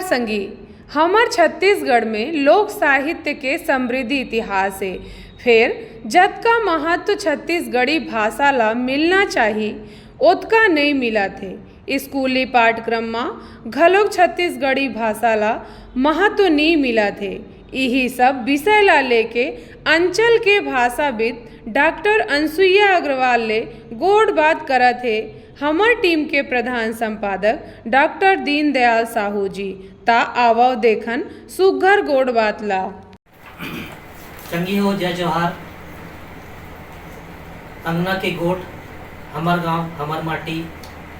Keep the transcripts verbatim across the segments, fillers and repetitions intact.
संगी, हमर छत्तीसगढ़ में लोक साहित्य के समृद्ध इतिहास हे। फेर जतका महत्व छत्तीसगढ़ी भाषा ला मिलना चाही, ओतका नइ मिलत हे। स्कूली पाठक्रम म घलोक छत्तीसगढ़ी भाषा ला महत्व नइ मिलत हे। इही सब विषय ला लेके अंचल के भाषाविद डॉक्टर अनसुईया अग्रवाल ले गोठ बात करत हे हमर टीम के प्रधान संपादक डॉक्टर दीनदयाल साहू जी। त आवव देखन सुघ्घर गोठ बात ला। संगी हो, जय जोहार। अंगना के गोठ, हमर गांव, हमर माटी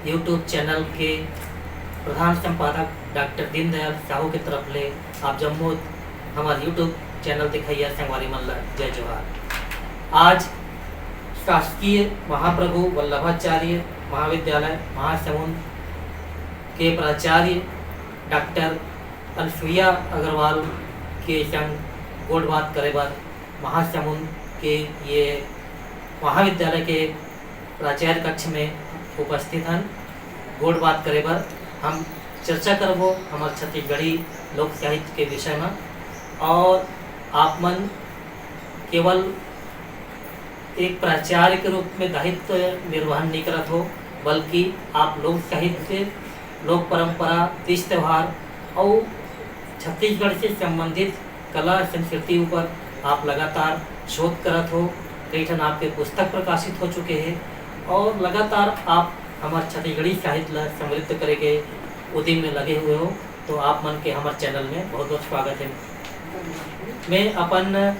YouTube चैनल के प्रधान संपादक डॉक्टर दीनदयाल साहू के तरफ ले आप जम्मो हमर YouTube चैनल देखइया संगवारी मन ला जय जोहार। आज शासकीय महाप्रभु वल्लभाचार्य महाविद्यालय महासमुंद के प्राचार्य डॉक्टर अनसुईया अग्रवाल के संग गोठ बात करे बर महासमुंद के ये महाविद्यालय के प्राचार्य कक्ष में उपस्थित हन। गोठ बात करे बर हम चर्चा करबो हमर छत्तीसगढ़ी लोक साहित्य के विषय में। और आप मन केवल एक प्राचार्य के रूप में दायित्व निर्वहन नहीं करत हो, बल्कि आप लोक साहित्य, लोक परंपरा, तीज त्योहार और छत्तीसगढ़ से संबंधित कला संस्कृति ऊपर आप लगातार शोध करत हो। कई ठन आपके पुस्तक प्रकाशित हो चुके हैं और लगातार आप हमार छत्तीसगढ़ी साहित्य ला समृद्ध करे के उद्यम में लगे हुए हो। तो आप मन के हमर चैनल में बहुत बहुत स्वागत है। मैं अपन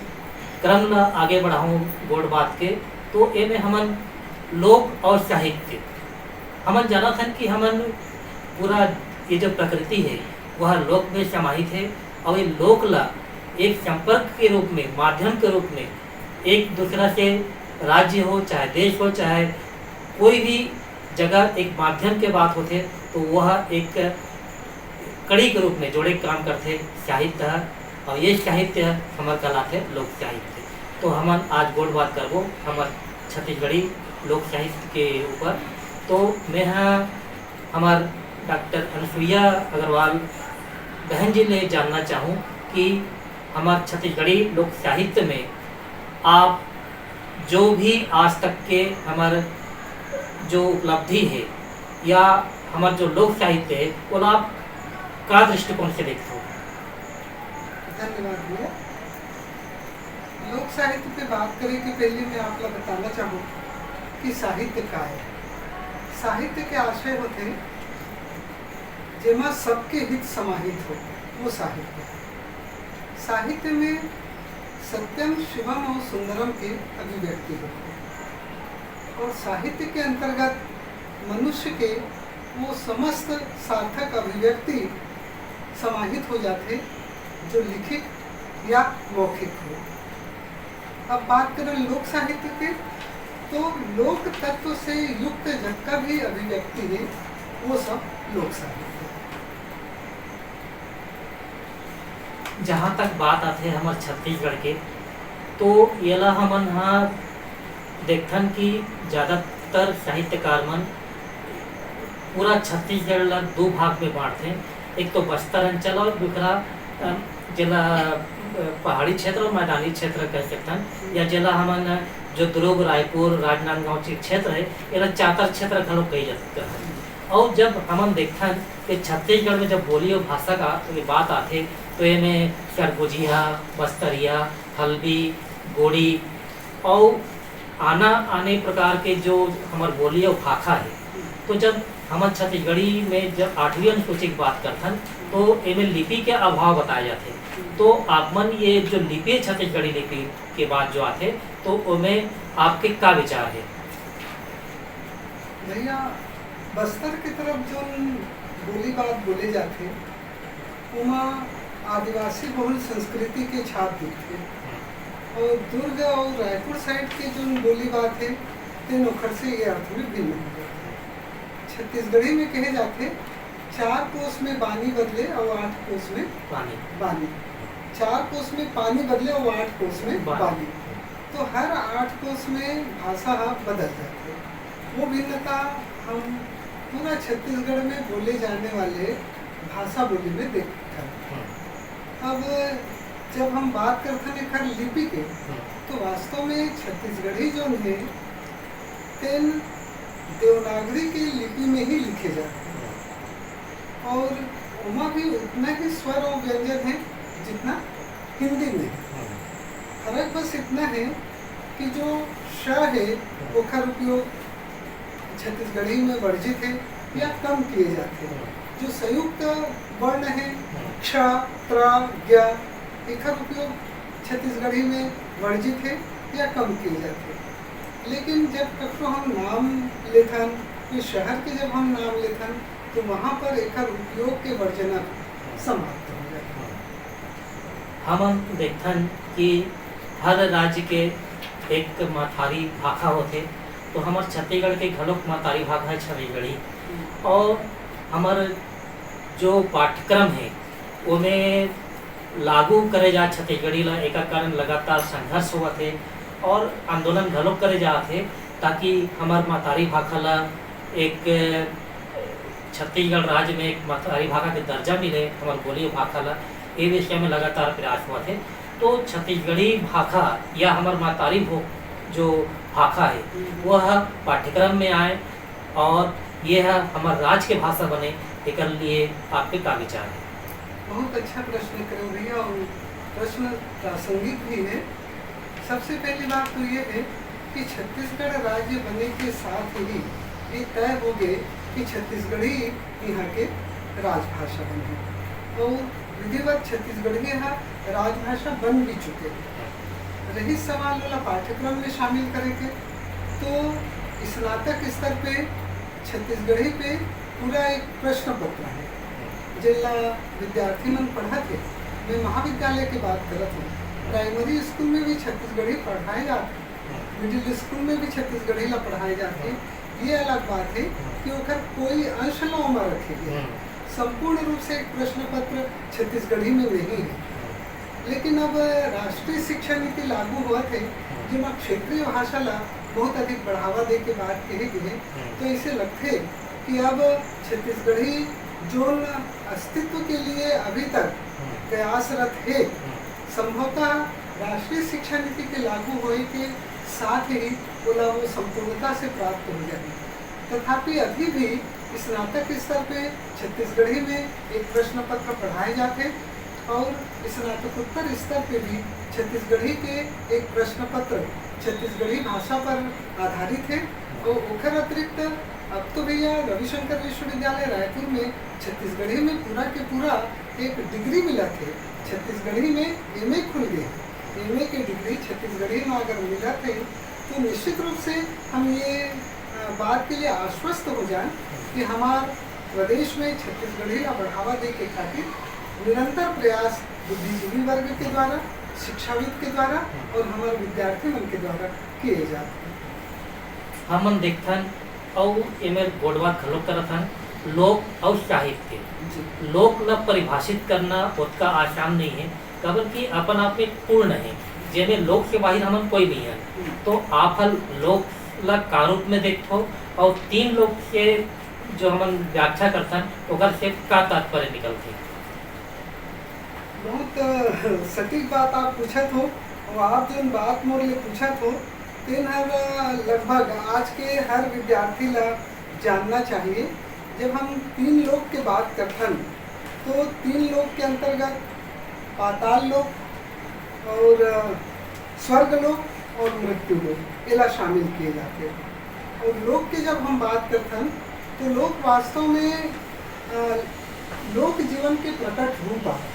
क्रम ला आगे बढ़ाऊँ गोठ बात के, तो एमे हमन लोक और साहित्य, हमन जानत हन कि हमन पूरा ये जो प्रकृति है वह लोक में समाहित है और ये लोक ला एक संपर्क के रूप में, माध्यम के रूप में एक दूसरा से, राज्य हो चाहे देश हो चाहे कोई भी जगह एक माध्यम के बात होथे तो वह एक कड़ी के रूप में जोड़े के काम करथे साहित्य ह। और ये साहित्य हमर कहलाथे लोक साहित्य। तो हमन आज गोठ बात करबो हमर छत्तीसगढ़ी लोक साहित्य के ऊपर। तो मैं ह हमर डॉक्टर अनसुईया अग्रवाल बहन जी ले जानना चाहूँ कि हमर छत्तीसगढ़ी लोक साहित्य में आप जो भी आज तक के हमर जो उपलब्धि है या हमर जो लोक साहित्य है, ओला आप का दृष्टिकोण से देखते हो? धन्यवाद भैया। लोक साहित्य पे बात करे के पहले मैं आप ला बताना चाहूँ कि साहित्य का है। साहित्य के आशय होथे जेमा सबके हित समाहित हो, वो साहित्य है। साहित्य में सत्यम, शिवम और सुंदरम के अभिव्यक्ति होथे और साहित्य के अंतर्गत मनुष्य के वो समस्त सार्थक अभिव्यक्ति समाहित हो जाथे जो लिखित या मौखिक हो। अब बात करें लोक साहित्य के, तो लोक तत्व से युक्त जतका भी अभिव्यक्ति है, वो सब लोक साहित्य है। जहाँ तक बात आथे हमर छत्तीसगढ़ के, तो येला हमन ह देखथन कि ज़्यादातर साहित्यकार मन पूरा छत्तीसगढ़ ला दो भाग में बांटथे। एक तो बस्तर अंचल और दूसरा, अ, जेला, अ, पहाड़ी क्षेत्र और मैदानी क्षेत्र कह सकथन, या जेला हमन जो दुर्ग, रायपुर, राजनांदगांव के क्षेत्र है, एला चातर क्षेत्र घलो कही जा सकत है। और जब हमन देखथन कि छत्तीसगढ़ में जब बोली और भाषा का ये बात आथे, तो एमे सरगुजिया, बस्तरिया, हल्बी, गोंडी और आना आने प्रकार के जो हमर बोली और भाखा है, तो जब हमन छत्तीसगढ़ी में जब आठवीं अनुसूची की बात करथन, तो एमे लिपि के अभाव बताए जाथे। तो आप मन ये जो लिपि है, छत्तीसगढ़ी लिपि के बात जो आथे, तो ओमे आपके का विचार है? भैया, बस्तर के तरफ जोन बोली बात बोले जाथे, ओमा आदिवासी बहुल संस्कृति के छाप दिखथे। और दुर्ग और रायपुर साइड के जोन बोली बात है, तेन ओखर से ये अर्थ में भिन्न हो जाथे। छत्तीसगढ़ी में कहे जाथे, "चार कोस में बानी बदले और आठ कोस में पानी। बानी।" चार कोस में पानी बदले और आठ कोस में बानी। बानी। तो हर आठ कोस में भाषा ह बदल जाथे। वो भिन्नता हम पूरा छत्तीसगढ़ में बोले जाने वाले भाषा बोली में देखथन। हम्म। अब जब हम बात करथन एखर लिपि के, हम्म। तो वास्तव में छत्तीसगढ़ी जोन हे, तेन देवनागरी के लिपि में ही लिखे जाथे। हम्म। और ओमा भी उतना ही स्वर और व्यंजन है, जितना हिंदी में है। हम्म। फर्क बस इतना है कि जो श है, हम्म। ओखर उपयोग छत्तीसगढ़ी में वर्जित है या हम्म। कम किए जाते हैं। हम्म। जो संयुक्त वर्ण है, हम्म। क्ष, त्र, ज्ञ, एखर उपयोग छत्तीसगढ़ी में वर्जित है या कम किए जाते हैं। लेकिन जब कखनो हम नाम लेथन, कोई शहर के जब हम नाम लेथन, तो वहाँ पर एकर उपयोग के वर्जना समाप्त हो जाए। हमन देखथन कि हर राज्य के एक महतारी भाखा होथे, तो हमर छत्तीसगढ़ के घलोक महतारी भाखा है छत्तीसगढ़ी। और हमर जो पाठ्यक्रम है, ओमे लागू करे जा छत्तीसगढ़ी ला, एकर कारण लगातार संघर्ष होवत हे और आंदोलन घलोक करे जात हे, ताकि हमर महतारी भाखा ला एक छत्तीसगढ़ राज्य में एक महतारी भाखा के दर्जा मिले, हमर बोली भाखा ला, ये विषय में लगातार प्रयास होवत हे। तो छत्तीसगढ़ी भाखा या हमर महतारी भो-, जो भाखा है, वह पाठ्यक्रम में आए और ये ह हमर राज के भाषा बने, एकर लिए आपके का विचार है? बहुत अच्छा प्रश्न करे भैया, और प्रश्न प्रासंगिक भी है। सबसे पहली बात तो ये है कि छत्तीसगढ़ राज्य बने के साथ ही ये तय हो गए कि छत्तीसगढ़ी यहाँ के राजभाषा बने, और विधिवत छत्तीसगढ़ी यहाँ राजभाषा बन भी चुके हैं। रही सवाल वाला पाठ्यक्रम में शामिल करे के, तो स्नातक स्तर पे छत्तीसगढ़ी पे पूरा एक प्रश्न पत्र है, जेला विद्यार्थी मन पढ़त हे। मैं महाविद्यालय के बात करत हूँ, प्राइमरी स्कूल में भी छत्तीसगढ़ी पढ़ाए जात हे, मिडिल स्कूल में भी छत्तीसगढ़ी ला पढ़ाए जात हे। ये अलग बात है कि ओकर कोई अंश ला ओमा रखे गए। संपूर्ण रूप से एक प्रश्न पत्र छत्तीसगढ़ी में नहीं है। लेकिन अब राष्ट्रीय शिक्षा नीति लागू होवत हे, जेमा क्षेत्रीय भाषा ला बहुत अधिक बढ़ावा दे के बात कहे गए हे, तो ऐसे लगथे कि अब छत्तीसगढ़ी जोन अस्तित्व के लिए अभी तक प्रयासरत हे, संभवतः राष्ट्रीय शिक्षा नीति के लागू होए के साथ ही ओला वो संपूर्णता से प्राप्त हो जाए। तथापि अभी भी स्नातक स्तर पे छत्तीसगढ़ी में एक प्रश्न पत्र पढ़ाए जाते और स्नातकोत्तर स्तर पे भी छत्तीसगढ़ी के एक प्रश्न पत्र छत्तीसगढ़ी भाषा पर आधारित है। और ओखर अतिरिक्त अब तो भैया रविशंकर विश्वविद्यालय रायपुर में छत्तीसगढ़ी में पूरा के पूरा एक डिग्री मिलत हे। छत्तीसगढ़ी में एमए खुल गए, एमए के डिग्री छत्तीसगढ़ी में अगर मिलत हे, तो निश्चित रूप से हम ये, अ, बात के लिए आश्वस्त हो जाएं कि हमार प्रदेश में छत्तीसगढ़ी ला बढ़ावा दे के खातिर निरंतर प्रयास बुद्धिजीवी वर्ग के द्वारा, शिक्षाविद के द्वारा और हमारे विद्यार्थी मन के द्वारा किए जाते हैं। हमन देखथन अउ एमे गोठ बात घलोक करत हन, लोक अउ साहित्य। जी। लोक ल परिभाषित करना ओतका आसान नइ हे, काबर कि अपन आप में पूर्ण हे, जेमे लोक के बाहिर हमन कोई नइ हन। हम्म। तो आप ह लोक ल का रूप में देखथो, अउ तीन लोक के जो हमन व्याख्या करथन, ओकर से का तात्पर्य निकलथे? बहुत, अ, सटीक बात आप पूछत हो, अउ आप जोन बात मोर ले पूछत हो, तेन हर, अ, लगभग आज के हर विद्यार्थी ला जानना चाहिए। जब हम तीन लोक के बात करथन, तो तीन लोक के अंतर्गत पाताल लोक और, अ, स्वर्ग लोक और मृत्यु लोक, एला शामिल किए जाते हैं। और लोक के जब हम बात करथन, तो लोक वास्तव में, अ, लोक जीवन के प्रकट रूप आय।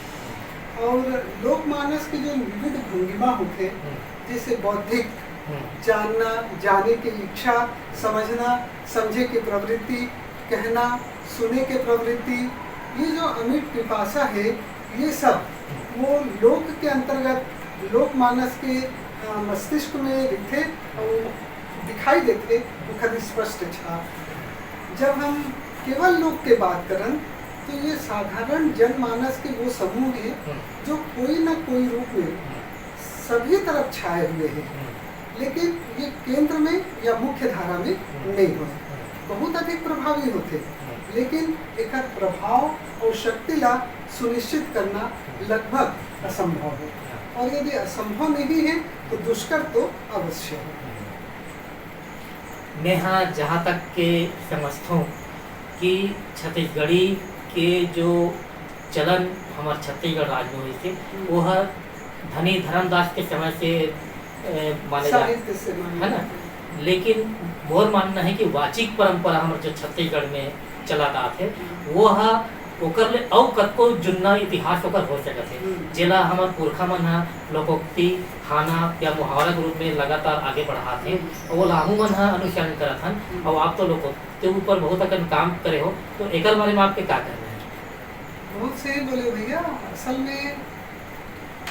और लोकमानस के जो विविध भंगिमा होथे, हम्म। जैसे बौद्धिक, हम्म। जानना, जाने के इच्छा, समझना, समझे के प्रवृत्ति, कहना, सुने के प्रवृत्ति, ये जो अमिट पिपासा हे, ये सब वो लोक के अंतर्गत लोकमानस के, अ, मस्तिष्क में रहिथे अउ दिखाई देथे, ओखर स्पष्ट छाप। जब हम केवल लोक के बात करन, तो ये साधारण जनमानस के वो समूह हे, हम्म। जो कोई न कोई रूप में हम्म। सभी तरफ छाए हुए हैं, हम्म। लेकिन ये केंद्र में या मुख्य धारा में हम्म। नहीं होय। हम्म। बहुत अधिक प्रभावी होथे। हम्म। लेकिन एकर प्रभाव और शक्ति ला सुनिश्चित करना लगभग असंभव है। और यदि असंभव नहीं है, तो दुष्कर तो अवश्य है। मेहा जहाँ तक के समझथों कि छत्तीसगढ़ी के जो चलन हमर छत्तीसगढ़ राज में होइस हे, वो ह धनी धर्मदास के समय से, ए, माने जाथे, साहित्य से माने है ना? जाथे। लेकिन मोर मानना है कि वाचिक परंपरा हमर जो छत्तीसगढ़ में चलत आत हे, वो ह ओकर ले अउ कतको जुन्ना इतिहास ओकर हो सकत हे, हम्म। जेला हमर पुरखा मन ह लोकोक्ति, हाना या मुहावरा के रूप में लगातार आगे बढ़ात हे, अउ ओला हमू मन ह अनुसरण करत हन। अउ आप तो लोकोक्ति के ऊपर बहुत अकन काम करे हो, तो एकर बारे में आपके का कहना है? बहुत सही बोले भैया। असल में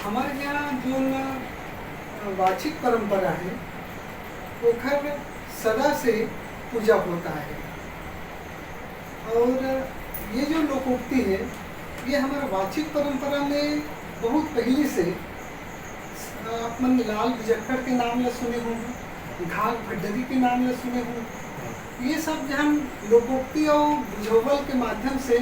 हमारे यहाँ जो न, अ, वाचिक परंपरा है, ओखर सदा से पूजा होता है। और ये जो लोकोक्ति है, ये हमारे वाचिक परंपरा में बहुत पहले से, अ, आप मन लाल बिजक्खड़ के नाम ला सुने होंगे, घाघ भड्डरी के नाम ला सुने होंगे। ये सब जहन लोकोक्ति और बुझौवल के माध्यम से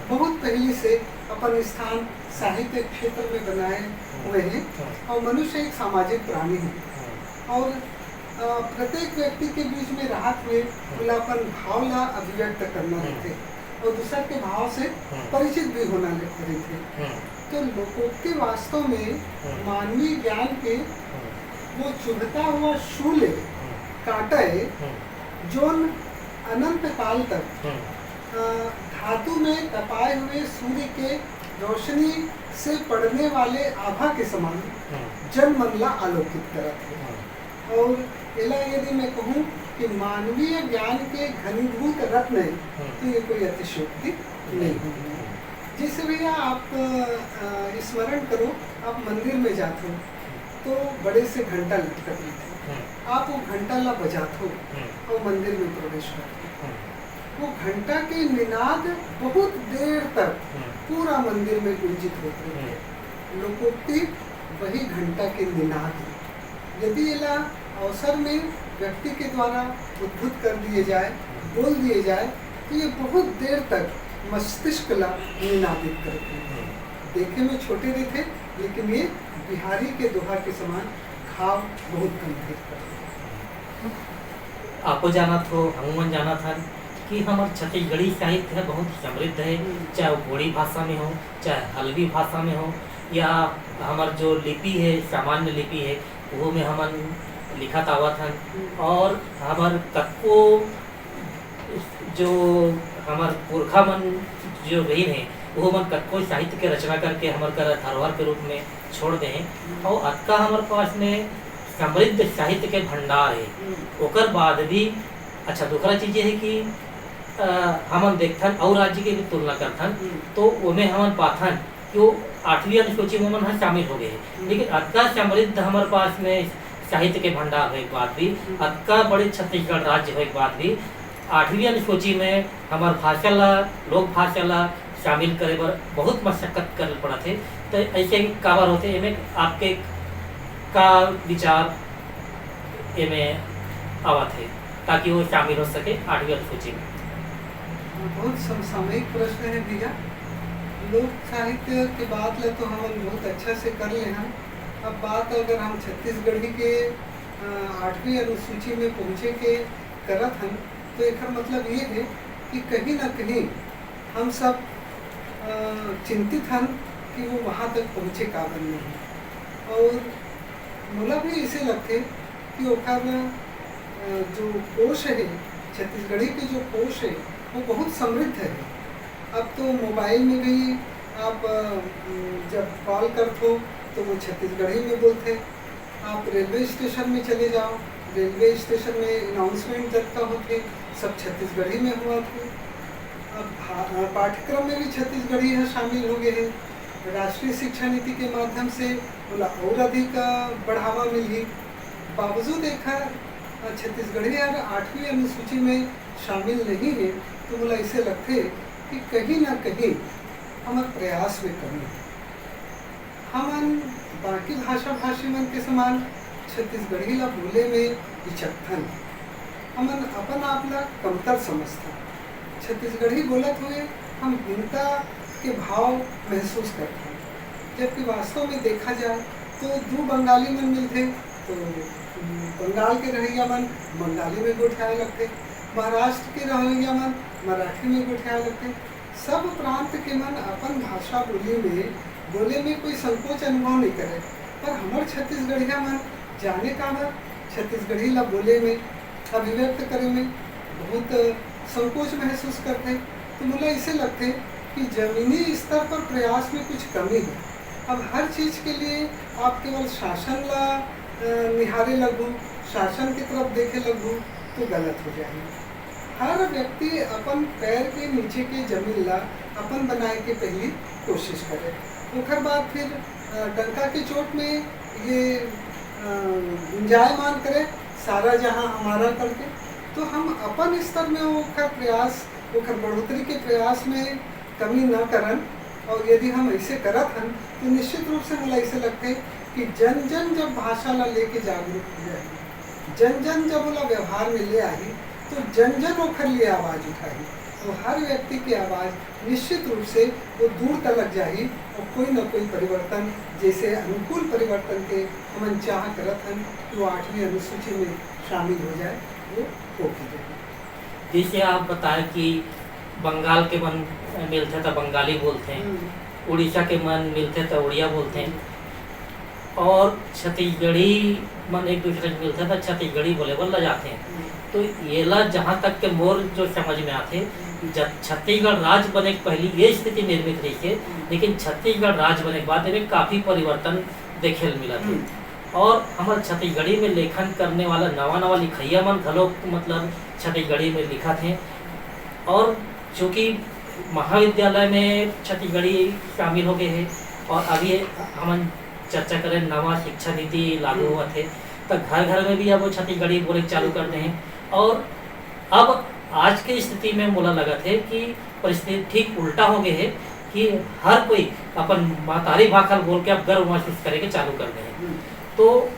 बहुत पहले से अपन स्थान साहित्य क्षेत्र में बनाए हुए हैं। और मनुष्य एक सामाजिक प्राणी है और, अ, प्रत्येक व्यक्ति के बीच में रहत हुए ओला अपन भाव ला अभिव्यक्त करना रहते और दूसर के भाव से परिचित भी होना रहते। हम्म, तो लोकोक्ति वास्तव में हम्म। मानवीय ज्ञान के हम्म, वो चुभता हुआ शूल है, हम्म, कांटा है, हम्म, जोन अनंत काल तक, हम्म, अ, धातु में तपाए हुए सूर्य के रोशनी से पड़ने वाले आभा के समान हम्म, जन मन ला आलोकित करत है। हम्म, और एला यदि मैं कहूँ कि मानवीय ज्ञान के घनीभूत रत्न है, हम्म। तो ये कोई अतिशयोक्ति नहीं होगी। जैसे भैया आप, अ, स्मरण करो, आप मंदिर में जाते हो तो बड़े से घंटा लटकत रहते, आप वो घंटा ला बजाते हो और मंदिर में प्रवेश करते हो। वो घंटा के निनाद बहुत देर तक पूरा मंदिर में गुंजित होते हैं। लोकोक्ति वही घंटा के निनाद है। यदि एला अवसर में व्यक्ति के द्वारा उद्भुत कर दिए जाए, बोल दिए जाए, तो ये बहुत देर तक मस्तिष्क ला निनादित करते हैं। देखे में छोटे रहते, लेकिन ये बिहारी के दोहा के समान घाव बहुत गंभीर करते हैं। आपो जानत हो, हमू मन जानत हन कि हमर छत्तीसगढ़ी साहित्य ह बहुत समृद्ध है, चाहे वो गोंड़ी भाषा में हो, चाहे हल्बी भाषा में हो, या हमर जो लिपि है, सामान्य लिपि है, वो में हमन लिखत आवत हन। और हमर कतको जो हमर पुरखा मन जो रहिन हे, वो मन कतको साहित्य के रचना करके हमर करा धरोहर के रूप में छोड़ दे हे। और अतका हमर पास में समृद्ध साहित्य के भंडार है। ओकर बाद भी, अच्छा, दूसरा चीज ये है कि, अ, हमन देखथन और राज्य के भी तुलना करथन, तो ओमे हमन पाथन कि वो आठवीं अनुसूची में मन ह शामिल हो गए हे। लेकिन अतका समृद्ध हमर पास में साहित्य के भंडार होए के बाद भी, अतका बड़े छत्तीसगढ़ राज्य होए के बाद भी, आठवीं अनुसूची में हमर भाषा ला, लोक भाषा ला शामिल करे बर बहुत मशक्कत करे पड़त हे। तो ऐसे काबर होथे, एमे आपके का विचार एमे आवत हे, ताकि वो शामिल हो सके आठवीं अनुसूची में? बहुत समसामयिक प्रश्न है भैया। लोक साहित्य के बात ला तो हमन बहुत अच्छा से कर ले हन। अब बात अगर हम छत्तीसगढ़ी के, अ, आठवीं अनुसूची में पहुँचे के करत हन, तो एकर मतलब ये है कि कहीं ना कहीं हम सब, अ, चिंतित हन कि वो वहाँ तक पहुँचे काबर नहीं। और मोला भी ऐसे लगथे कि ओकर, अ, जो कोश है, छत्तीसगढ़ी के जो कोश है, वो बहुत समृद्ध है। अब तो मोबाइल में भी आप, अ, जब कॉल करथो, तो वो छत्तीसगढ़ी में बोलथे। आप रेलवे स्टेशन में चले जाओ, रेलवे स्टेशन में अनाउंसमेंट जतका होथे, सब छत्तीसगढ़ी में होवत हे। अब भा-, अ, पाठ्यक्रम में भी छत्तीसगढ़ी ह शामिल हो गए हे। राष्ट्रीय शिक्षा नीति के माध्यम से ओला और अधिक, अ, बढ़ावा मिलही। बावजूद एखर, अ, छत्तीसगढ़ी हर आठवीं अनुसूची में शामिल नहीं है, तो मोला ऐसे लगथे कि कहीं ना कहीं हमर प्रयास में कमी है। हमन बाकी भाषा भाषी मन के समान छत्तीसगढ़ी ला बोले में हिचकथन। हमन अपन आप ला कमतर समझथन। छत्तीसगढ़ी बोलत हुए हम हीनता के भाव महसूस करथन, जबकि वास्तव में देखा जाए तो दू बंगाली मन मिलथे तो, उम, बंगाल के रहइया मन बंगाली में गोठियाए लगथे, महाराष्ट्र के रहइया मन मराठी में गोठियाए लगथे। सब प्रांत के मन अपन भाषा बोली में बोले में कोई संकोच अनुभव नहीं करे, पर हमर छत्तीसगढ़िया मन जाने काबर छत्तीसगढ़ी ला बोले में, अभिव्यक्त करे में बहुत संकोच महसूस करथे। तो मोला इसे लगथे कि जमीनी स्तर पर प्रयास में कुछ कमी है। अब हर चीज के लिए आप केवल शासन ला, अ, निहारे लगहू, शासन की तरफ देखे लगहू, तो गलत हो जाही। हर व्यक्ति अपन पैर के नीचे के जमीन ला अपन बनाए के पहली कोशिश करे, ओकर बाद फिर, अ, डंका के चोट में ये, अ, गुंजायमान करे, सारा जहां हमारा करके। तो हम अपन स्तर में ओकर प्रयास, ओकर बढ़ोतरी के प्रयास में कमी न करन, और यदि हम ऐसे करत हन, तो निश्चित रूप से मोला ऐसे लगथे कि जन जन जब भाषा ला लेके जागरूक हो जाही, जन जन जब ओला व्यवहार में ले आही, तो जन जन ओखर लिए आवाज उठाही, और हर व्यक्ति की आवाज निश्चित रूप से वो दूर तलक जाही, और कोई न कोई परिवर्तन, जैसे अनुकूल परिवर्तन के हमन चाह करत हन कि वो आठवीं अनुसूची में शामिल हो जाए, वो होके रही। जैसे आप बताए कि बंगाल के मन मिलथे त बंगाली बोलथे, हम्म। उड़ीसा के मन मिलथे त उड़िया बोलथे, हम्म। और छत्तीसगढ़ी मन एक दूसरे से मिलथे त छत्तीसगढ़ी बोले बर लजाथे। हम्म। तो येला जहाँ तक के मोर जो समझ में आथे, हम्म। जब छत्तीसगढ़ राज्य बने के पहली ये स्थिति निर्मित रही है, हम्म। लेकिन छत्तीसगढ़ राज्य बने के बाद एमे काफी परिवर्तन देखे ल मिलत हे। हम्म। और हमर छत्तीसगढ़ी में लेखन करने वाला नवा नवा लिखइया मन घलो, मतलब, छत्तीसगढ़ी में लिखत हे। और चूंकि महाविद्यालय में छत्तीसगढ़ी शामिल हो गए हे, और अभी हमन चर्चा करें, नवा शिक्षा नीति लागू हम्म। होवत हे, त घर घर में भी अब छत्तीसगढ़ी बोले चालू कर दे हे। और अब आज के स्थिति में मोला लगत हे कि परिस्थिति ठीक उल्टा हो गए हे कि हर कोई अपन महतारी भाखा ल बोल के अब गर्व महसूस करे के चालू कर दे हे। हम्म। तो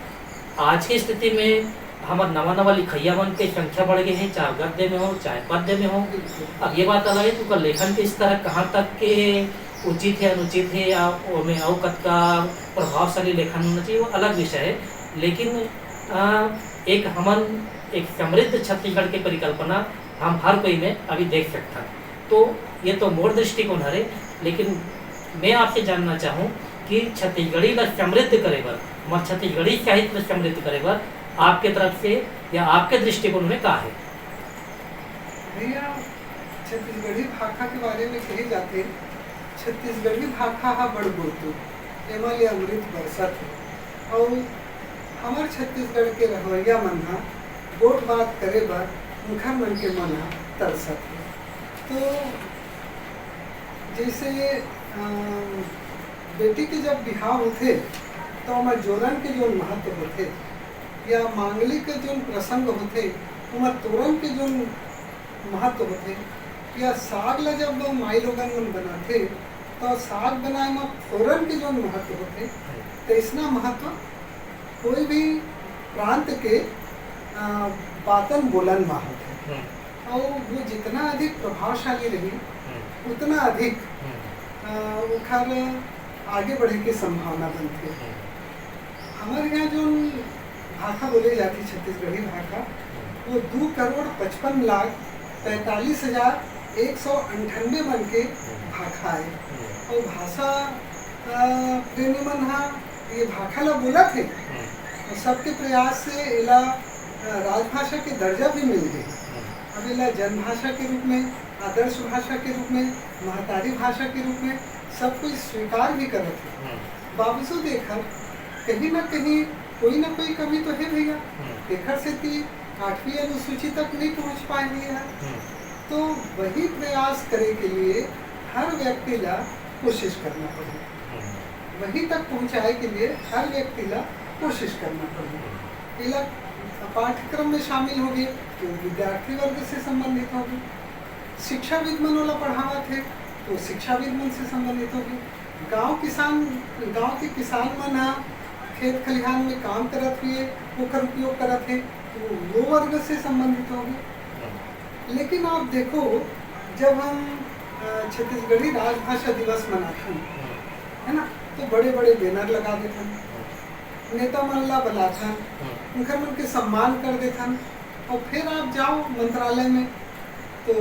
आज के स्थिति में हमर नवा नवा लिखइया मन के संख्या बढ़ गए हे, चाहे गद्य में हो, चाहे पद्य में हो। बिल्कुल। अब ये बात अलग है कि ओकर लेखन के स्तर कहाँ तक के उचित है, अनुचित है, या ओमे अउ कतका प्रभावशाली लेखन होना चाहिए, वो अलग विषय है। लेकिन, अ, एक हमन, एक समृद्ध छत्तीसगढ़ के परिकल्पना हम हर कोई में अभी देख सकथन। तो ये तो मोर दृष्टिकोण हरे, लेकिन मैं आपसे जानना चाहूँ कि छत्तीसगढ़ी ला समृद्ध करे बर, हमर छत्तीसगढ़ी साहित्य ला समृद्ध करे बर आपके तरफ से या आपके दृष्टिकोण में का है? भैया, छत्तीसगढ़ी भाखा के बारे में कहे जाथे, छत्तीसगढ़ी भाखा हा बड़ गोतू, एमा ले अमृत बरसत हे। अउ हमर छत्तीसगढ़ के रहवइया मन हा गोठ बात करे बर उनखर मन के मन हा तरसत हे। तो जैसे, अ, बेटी के जब बिहाव होथे, तो ओमा जोरन के जोन महत्व होथे, या मांगलिक जोन प्रसंग होथे, ओमा तोरन के जोन महत्व होथे, या साग ला जब माई लोगन मन बनाथे, तो साग बनाए म फोरन के जोन महत्व होथे, तैसना महत्व कोई भी प्रांत के, अ, बातन बोलन म होथे। हम्म। अउ वो जितना अधिक प्रभावशाली रही, हम्म। उतना अधिक, हम्म। अ, ओखर आगे बढ़े के संभावना बनथे। हम्म। हमर यहाँ जोन भाखा बोले जाथे, छत्तीसगढ़ी भाखा, हम्म। वो दू करोड़ पचपन लाख पैंतालीस हजार एक सौ अंठानबे मन के हम्म। भाखा है। हम्म। अउ भाषा, अ, प्रेमी मन हा ये भाखा ला बोलत हे। हम्म। अउ सबके प्रयास से एला, अ, राजभाषा के दर्जा भी मिल गए। हम्म। अब एला जनभाषा के रूप में, आदर्श भाषा के रूप में, महतारी भाषा के रूप में सब कोई स्वीकार भी करत हे। हम्म। बावजूद एखर कहीं ना कहीं कोई ना कोई कमी तो है भैया। हम्म। एखर सेती आठवीं अनुसूची तक नहीं पहुंच पाए रही है। हम्म। तो वही प्रयास करे के लिए हर व्यक्ति ला कोशिश करना पड़ही। हम्म। वहीं तक पहुंचाए के लिए हर व्यक्ति ला कोशिश करना पड़ही। हम्म। एला पाठ्यक्रम में शामिल होगे, तो विद्यार्थी वर्ग से संबंधित होगे। शिक्षाविद मन ओला पढ़ावत हे, तो शिक्षाविद मन से संबंधित होगे। गांव किसान, गांव के किसान मन ह खेत खलिहान में काम करत हुए ओकर उपयोग करत हे, तो वो वर्ग से संबंधित होगे। लेकिन आप देखो, जब हम अ, छत्तीसगढ़ी राजभाषा दिवस मनाथन, हम्म। है ना, तो बड़े-बड़े बैनर लगा देथन, हम्म। नेता मन ला बलाथन, हम्म। उनकर मन के सम्मान कर देथन, और फिर आप जाओ मंत्रालय में, तो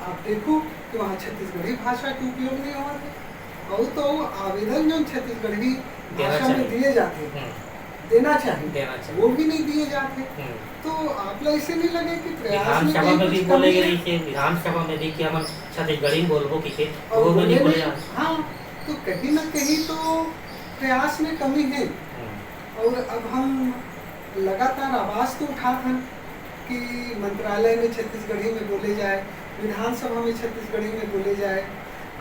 आप देखो कि वहाँ छत्तीसगढ़ी भाषा के उपयोग नहीं होवत हे। और तो आवेदन जो छत्तीसगढ़ी देना भाषा में चाहिए। दिए जाते हैं, हम्म। देना चाहिए, देना चाहिए। वो भी नहीं दिए जाते। हम्म। तो आप ला ऐसे नहीं लगे कि प्रयास में विधानसभा कहीं में कुछ भी कमी बोले है? गए कि विधानसभा में भी कि हमन छत्तीसगढ़ी में बोलबो कि के, और वो भी नहीं बोले बोले नहीं। जाते। हाँ, तो कहीं ना कहीं तो प्रयास में कमी है। हम्म। और अब हम लगातार आवाज तो उठात हन कि मंत्रालय में छत्तीसगढ़ी में बोले जाए, विधानसभा में छत्तीसगढ़ी में बोले जाए,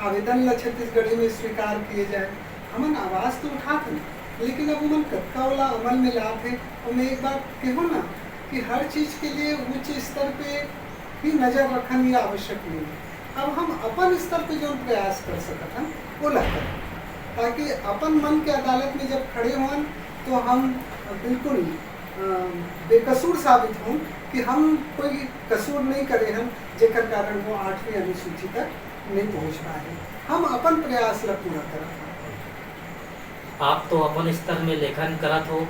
आवेदन ला छत्तीसगढ़ी में स्वीकार किए जाए। हमन आवाज तो उठात हन, लेकिन अब उमन कतका ओला अमल में लात हे। और मैं एक बात कहूँ ना कि हर चीज के लिए उच्च स्तर पे ही नजर रखन ये आवश्यक नहीं है। अब हम अपन स्तर पे जो प्रयास कर सकत हन, वो ला करन, ताकि अपन मन के अदालत में जब खड़े होन, तो हम बिल्कुल, अ, बेकसूर साबित होन कि हम कोई कसूर नहीं करे हन, जेकर कारण वो आठवीं अनुसूची तक नहीं पहुंच पाए। हम अपन प्रयास ला पूरा करत हन। आप तो अपन स्तर में लेखन करत हो,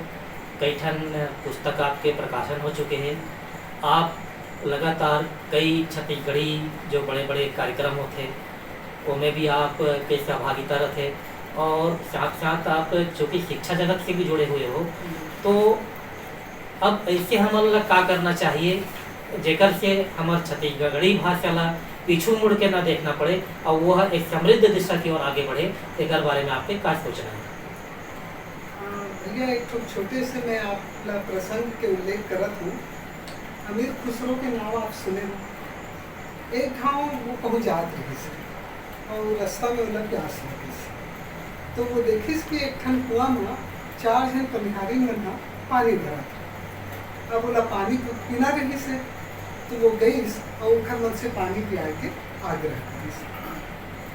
कई ठन पुस्तक आपके प्रकाशन हो चुके हैं। आप लगातार कई छत्तीसगढ़ी जो बड़े-बड़े कार्यक्रम होथे, ओमे भी आप के सहभागिता रथे और साथ-साथ आप चूँकि शिक्षा जगत से भी जुड़े हुए हो, तो अब ऐसे हमन ला का करना चाहिए, जेकर से हमर छत्तीसगढ़ी भाषा ला पीछू मुड़ के ना देखना पड़े और वो ह एक समृद्ध दिशा की ओर आगे बढ़े, एकर बारे में आपके का सोचना है? अ, भैया, एक ठो छोटे से मैं आप ला प्रसंग के उल्लेख करत हूँ। अमीर खुसरो के नाम आप सुने हो? एक ठाव वो कहूँ जात रहिस हे और रास्ता में ओला प्यास लगिस, तो वो देखिस कि एक ठन कुआं म चार झन पनिहारिन मन ह पानी भरत हे। अब ओला पानी पीना रहिस हे, तो वो गईस और ओखर मन से पानी पियाए के आग्रह करिस।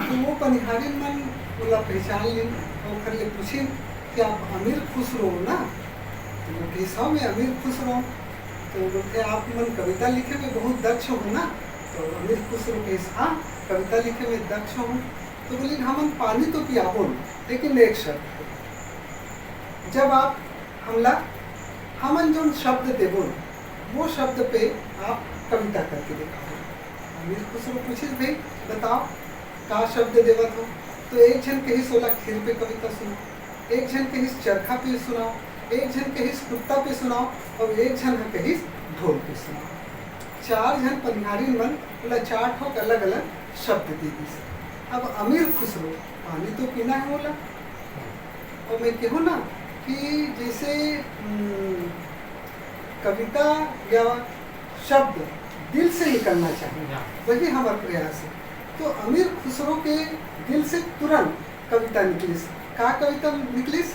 तो वो पनिहारिन मन ओला पहचान लिन और ओखर ले पूछिन कि आप अमीर खुसरो हो ना? तो वो कहिस, "हाँ, मैं अमीर खुसरो हूँ।" तो बोलथे, "आप मन कविता लिखे में बहुत दक्ष हो ना?" तो अमीर खुसरो कहिस, "हाँ, कविता लिखे में दक्ष हूँ।" तो बोलिन, "हमन पानी तो पियाबो ना, लेकिन एक शर्त है, जब आप हमला, हमन जोन शब्द देबो ना, वो शब्द पे आप कविता करके दिखाओ।" अमीर खुसरो पूछिस, "भाई, बताओ, का शब्द देवत हो?" तो एक झन कहिस, "ओला खीर पे कविता सुनाओ।" एक झन कहिस, "चरखा पे सुनाओ।" एक झन कहिस, "कुत्ता पे सुनाओ।" और एक झन ह कहिस, "ढोल पे सुनाओ।" चार झन पनिहारिन मन ओला चार ठोक अलग-अलग शब्द दे दिस। अब अमीर खुसरो, पानी तो पीना है ओला। और मैं कहूँ ना कि जैसे, उम, कविता या शब्द दिल से निकलना चाहिए, हाँ। वही हमारा प्रयास है। तो अमीर खुसरो के दिल से तुरंत कविता निकलिस। का कविता निकलिस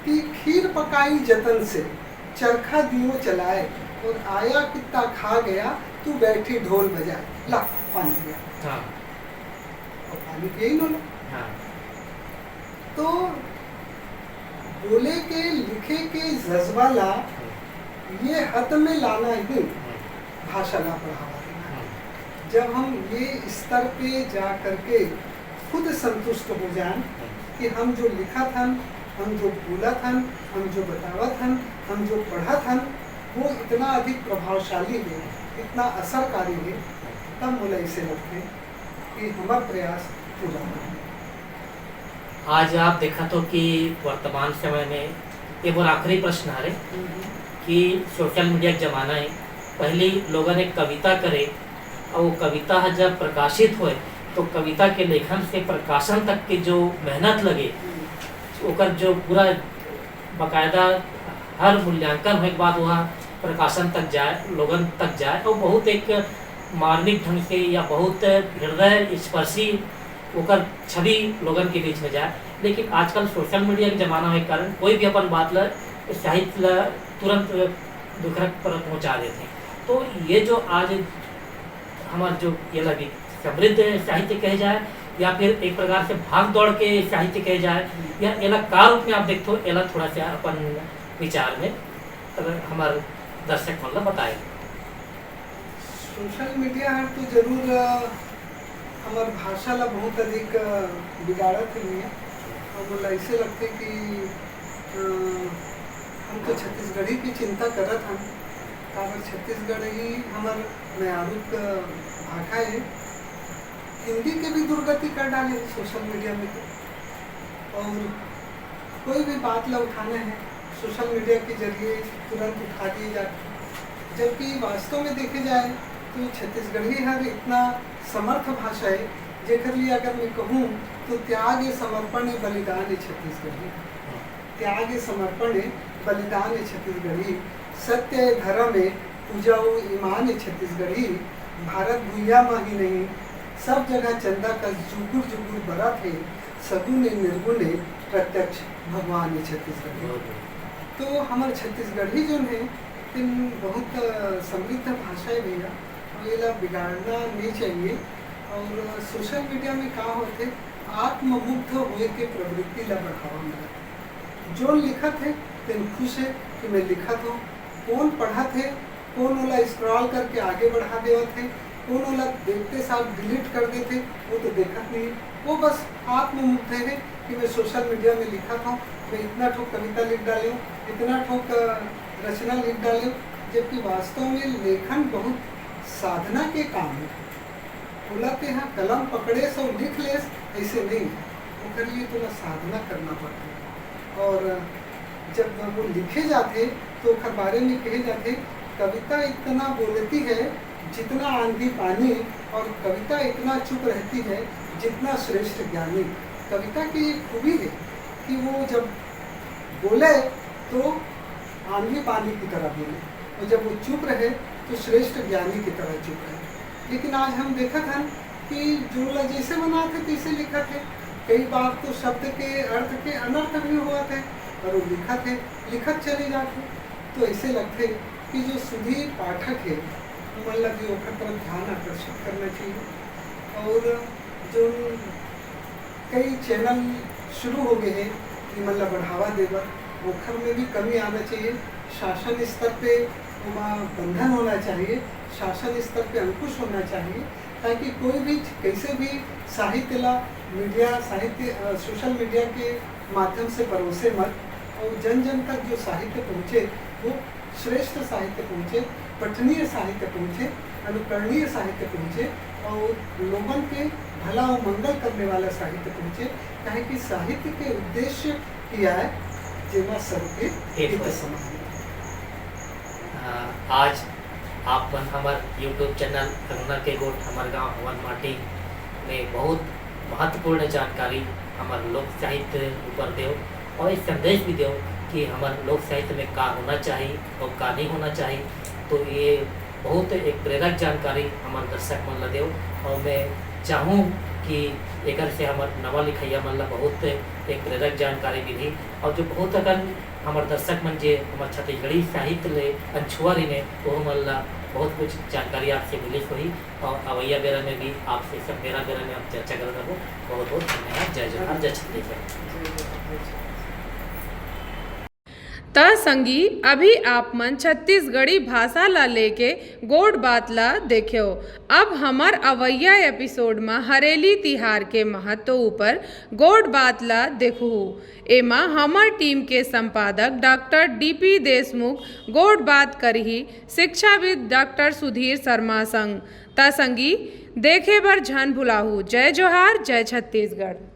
कि "खीर पकाई जतन से, चरखा दियो चलाए, और आया कुत्ता खा गया, तू बैठी ढोल बजाए।" ला, पानी पिया। हाँ। और पानी पिया ही ना लो। हाँ। तो बोले के, लिखे के जज्बा ला हम्म। ये हद में लाना ही हम्म। भाषा ला बढ़ावा देना है। हम्म। जब हम ये स्तर पे जा करके खुद संतुष्ट हो जाएं हम्म। कि हम जो लिखत हन, हम जो बोलत हन, हम जो बतावत हन, हम जो पढ़त हन, वो इतना अधिक प्रभावशाली है, इतना असरकारी है, तब मोला इसे लगथे कि हमार प्रयास पूरा हो। आज आप देखत हो कि वर्तमान समय में, ये मोर आखिरी प्रश्न हरे हम्म। कि social media के जमाना है, पहली लोगन एक कविता करे और वो कविता ह जब प्रकाशित होए तो कविता के लेखन से प्रकाशन तक के जो मेहनत लगे, हम्म। ओकर जो पूरा बाकायदा हर मूल्यांकन होए के बाद वह प्रकाशन तक जाए, लोगन तक जाए और बहुत एक मार्मिक ढंग से या बहुत हृदय स्पर्शी ओकर छवि लोगन के बीच में जाए। लेकिन आजकल social media के जमाना होए के कारण कोई भी अपन बात ला, साहित्य ला तुरंत दूसरा पर पहुंचा देथे। तो ये जो आज हमार जो ये ला भी समृद्ध साहित्य कहे जाए या फिर एक प्रकार से भाग दौड़ के साहित्य कहे जाए या एला का रूप में आप देखथो, एला थोड़ा सा अपन विचार में अगर हमार दर्शक मन ला बताए। Social media हर तो जरूर, अ, हमर भाषा ला बहुत अधिक, अ, बिगाड़त हे भैया। अउ मोला ऐसे लगथे कि, अ, हम तो छत्तीसगढ़ी की चिंता करत हन, काबर छत्तीसगढ़ ही हमर मयारू भाखा हे। हिंदी के भी दुर्गति कर डाले हे सोशल मीडिया में तो। और कोई भी बात ला उठाना है, सोशल मीडिया के जरिए तुरंत उठा दिए जाते हैं। जबकि वास्तव में देखे जाए तो छत्तीसगढ़ी हर इतना समर्थ भाषा है, जेकर लिए अगर मैं कहूँ तो त्याग ए समर्पण ए बलिदान ए छत्तीसगढ़ी। त्याग ए समर्पण ए बलिदान ए छत्तीसगढ़ी, सत्य ए धर्म ए पूजा अउ ईमान ए छत्तीसगढ़ी। भारत भुइयां म ही नहीं, सब जगह चंदा कस जुगुर जुगुर बरत हे, सगुन ए निर्गुन ए प्रत्यक्ष भगवान ए छत्तीसगढ़ी। बहुत बढ़िया। तो हमर छत्तीसगढ़ी जोन हे, तेन बहुत, अ, समृद्ध भाषा हे भैया, अउ एला बिगाड़ना नहीं चाहिए। और सोशल मीडिया में का होथे, आत्ममुग्ध होए के प्रवृत्ति ला बढ़ावा मिलत हे। जोन लिखत हे, तेन खुश हे कि मैं लिखत हूँ। कौन पढ़त हे, कौन ओला स्क्रॉल करके आगे बढ़ा देवत हे, कौन ओला देखते साथ डिलीट कर देथे, वो तो देखत नहीं। वो बस आत्ममुग्ध हे कि मैं सोशल मीडिया में लिखत हूँ, मैं इतना ठोक कविता लिख डाले हूँ, इतना ठोक, अ, रचना लिख डाले हूँ, जबकि वास्तव में लेखन बहुत साधना के काम हे। ओला तेहा कलम पकड़ेस अउ लिख लेस, ऐसे नहीं। ओकर लिए तोला साधना करना पड़थे। और जब वो लिखे जाथे, तो ओकर बारे में कहे जाथे, "कविता इतना बोलती है, जितना आंधी पानी, और कविता इतना चुप रहती है, जितना श्रेष्ठ ज्ञानी।" कविता की एक खूबी है कि वो जब बोले, तो आंधी पानी की तरह बोले, और जब वो चुप रहे, तो श्रेष्ठ ज्ञानी की तरह चुप रहे। लेकिन आज हम देखत हन कि जोन ला जैसे बनात हे, तैसे लिखत हे। कई बार तो शब्द के अर्थ के अनर्थ भी होवत हे, पर वो लिखत हे, लिखत चले जात हे। तो ऐसे लगथे कि जो सुधी पाठक हे, ओमन ला भी ओकर तरफ ध्यान आकर्षित करना चाहिए। और जो कई चैनल शुरू हो गए हे, इमन ला बढ़ावा देबर, ओखर में भी कमी आना चाहिए। शासन स्तर पे ओमा बंधन होना चाहिए, शासन स्तर पे अंकुश होना चाहिए, ताकि कोई भी कैसे भी साहित्य ला मीडिया, साहित्य, अ, सोशल मीडिया के माध्यम से परोसे मत, और जन जन तक जो साहित्य पहुँचे, वो श्रेष्ठ साहित्य पहुँचे, पठनीय साहित्य पहुँचे, अनुकरणीय साहित्य पहुँचे, और लोगन के भला और मंगल करने वाला साहित्य पहुँचे, काहे कि साहित्य के उद्देश्य ही आय, जेमा सबके हित हित होय। समान। अ, आज आप मन हमर YouTube चैनल अंगना के गोठ हमर गांव हवन माटी में बहुत महत्वपूर्ण जानकारी हमर लोक साहित्य ऊपर देव और एक संदेश भी देव कि हमर लोक साहित्य में का होना चाहिए और का नहीं होना चाहिए। तो ये बहुत एक प्रेरक जानकारी हमर दर्शक मन ला देव और मैं चाहूँ कि एकर से हमर नवा लिखैया मन ला बहुत एक प्रेरक जानकारी मिलही और जो बहुत अकन हमर दर्शक मन जे हमर छत्तीसगढ़ी साहित्य ले अनछुआ रहिने, ओहू मन ला बहुत कुछ जानकारी आपसे मिलिस होही और अवैया बेरा में भी आपसे सब बेरा बेरा में हम चर्चा करत रहबो। बहुत बहुत धन्यवाद। जय जोहार, जय छत्तीसगढ़। त संगी, अभी आप मन छत्तीसगढ़ी भाषा ला लेके गोठ बात ला देखेव। अब हमर अवैया एपिसोड म हरेली तिहार के महत्व ऊपर गोठ बात ला देखहू। एमा हमर टीम के संपादक डॉक्टर डीपी देशमुख गोठ बात करही शिक्षाविद डॉक्टर सुधीर शर्मा संग। त संगी, देखे बर झन भुलाहू। जय जोहार, जय छत्तीसगढ़।